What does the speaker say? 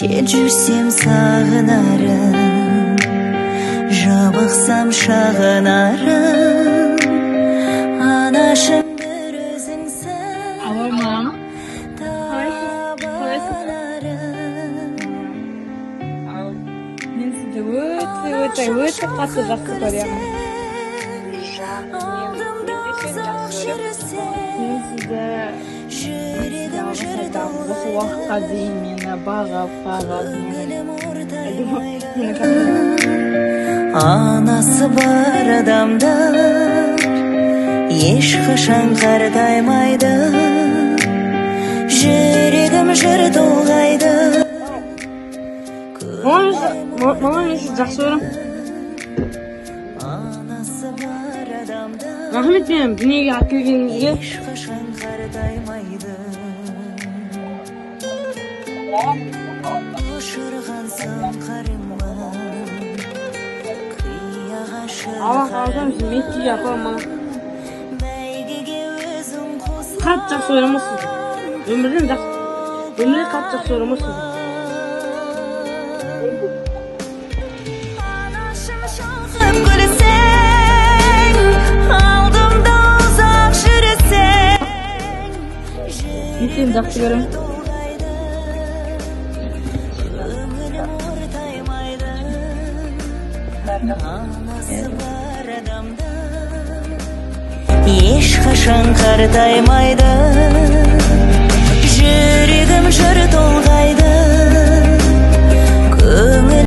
Шет жүрсем сағынарым, жабықсам шағынарым, анашым бір өзіңсің. Алло, мам. Қалайсыз? Табынарым. Мен сізді өте өте өте қатты жақсы көремін. Алдымда ұзақ жүрсең, Мен сізді жүрегім жыр осы уақытқа дейін мені бағып бағып мені көңілім мені ортаймайды. Анасы бар адамдар ешқашан қартаймайды, жүрегім жыр толғайды. Мама, мен сізді жақсы көремін. Анасы бар адамдар Рахмет мені дүниеге әкелгеніңізге. ешқашан қартаймайды. Ұшырған сұңқарыңмын қияға. Алла қаласа, сізді Меккеге апарамын, мама. Бәйгеге өзің қосыл. Қатты жақсы көремін ғой сізді. Өмірден жақсы, өмірде қатты жақсы көремін ғой сізді. Анашым, шалқып күлсең, алдымда ұзақ жүрсең, Мен сені жақсы көремін. толғайды, көңілім ортаймайды. Анасы бар адамдар ешқашан қартаймайды, жүрегім жыр.